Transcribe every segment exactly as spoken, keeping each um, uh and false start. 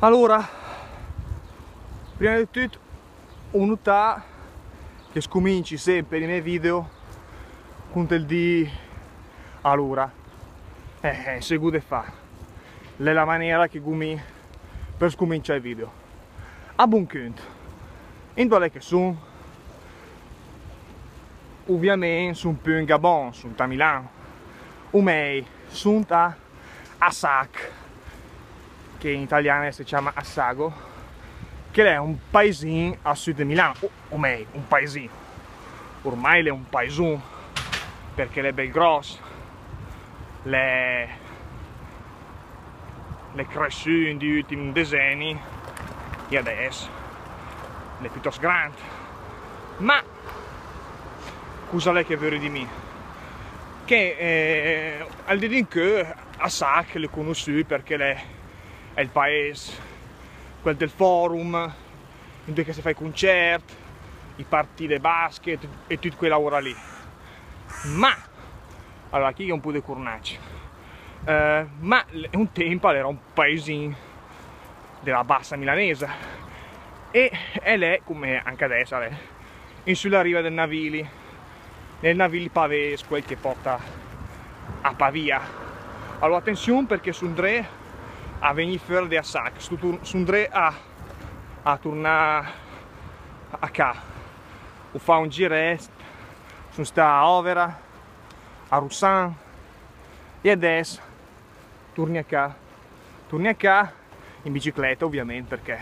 Alura, prima de tüt, hu nutà che scuminci semper i mè video cun el dì alura. Eh, eh, se gh'hu de fà. L'è la manera che gh'hu mi per scumincià i video. A bun cünt, indua l'è che sun? Ovviament sun pü in Gabon, sun a Milan. O mei, sun a Assagh, che in italian se ciama Assago, che l'è un paesin a süd de Milan, o, o mei, un paesin. Ormai l'è un paesun, perché l'è bel gross, l'è, l'è cressü in di ültim decenni, e adess l'è piutost grand. Ma cusa l'è che vöri dì mi? Che, eh, al dì d'incö Assagh l'è cunussü perché l'è, l'è el paes, quel del forum, indua che se fa i cuncert, i partì de basket e tüt quela ora lì. Ma, alura, chì gh'è un pò de curnacc. Eh, ma un temp l'era un paesin de la bassa milanesa. E, e l'è, cume anca adess, l'è in sü la riva del Navili, nel Navili Pavese, quel che porta a Pavia. Alura, atensiun, perché sun dree a vegnì föra de Assagh, sun tur-, sun dree a, a turnà a cà. Hu fà un girett, sun stà a Overa, a Russan, e adess turni a cà. Turni a cà in bicicleta, ovviament, perché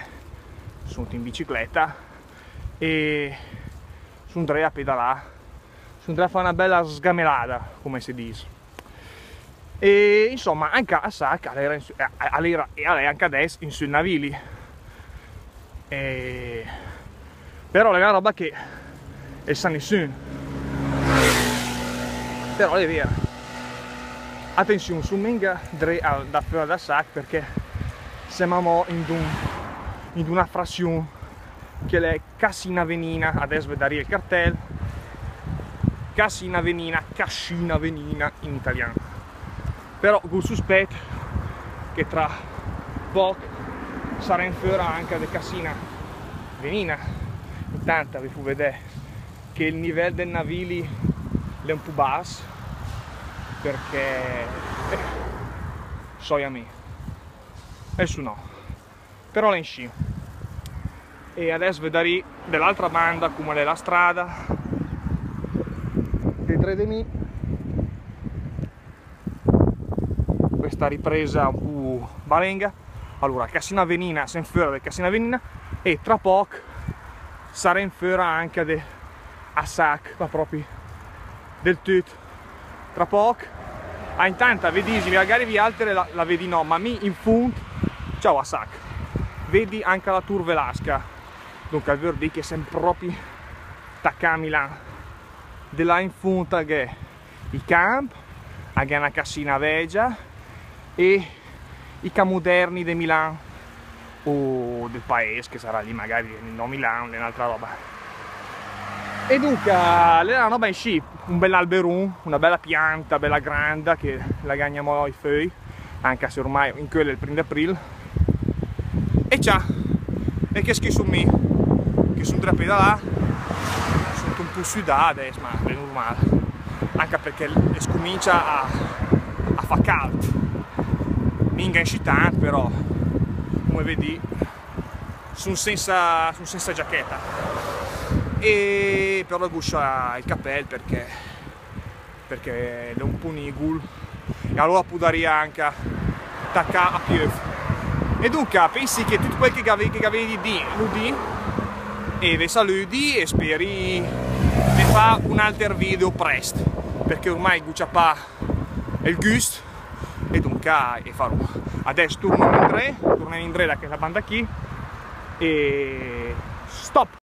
sun in bicicleta e sun dree a pedalà. Sun dree a fà una bella sgamelada, cume se dis. E insoma, anca Assagh l'era in sü, eh, l'era e l'è anca adess in sül Navili. E però l'è una roba che el sa nissün. Però l'è vera. Atensiun, sun minga dree a 'ndà föra de Assagh perché sem amò in d'un, in d'una frassiun che l'è Cassina Venina, adess vedarì el cartell. Cassina Venina, Cascina Venina in italian. Però gh'hu el suspett che tra poc sarem föra anca de Cassina Venina. Intant ve fo vedè che el nivell del Navili l'è un pò bass, perché, eh, soia mi. Adess no. Però l'è inscì. E adess vedarì de l'altra banda cume l'è la strada. De dree de mi. Questa ripresa un pò balenga. Alura, Cassina Venina, sem föra de Cassina Venina e tra poc sarem föra anca de Assagh, ma propi del tüt. Tra poc. Ah, intant ve disi, magari vialter la, la vedì no, ma mi in fund, ciao Assagh, vedi anca la Tour Velasca. Dunca, al vör dì che sem propi tacà a Milan. De là in fund gh'è i camp, gh'è una cassina vegia e i cà moderni de Milan o del paes, che sarà lì magari, no, Milan, l'è un'altra roba. E dunca, l'è una roba inscì, un bel alberun, una bella pianta, bella granda, che la gh'ha gnamò i föi, anca se ormai incö l'è el prim d'april. E cià, e che schif sun mi, che sun dree a pedalà, sun un pò südà adess, ma l'è nurmal, anca perché scumincia a, a fà cald. Minga inscì tant, però, cume vedì, sun senza, sun senza giachetta. E però gh'hu scià el capell perché, perché l'è un pò nigul. E alura pudaria anca tacà a piöv. E dunca, pensi che tüt quel che gh'avevi, che gh'avevi de dì, l'hu dì. E ve salüdi e speri de fà un alter video prest, perché ormai gh'hu ciapà el güst, e dunca el farò. Adess turnem indree, turnem indree da chela banda chì, e stop!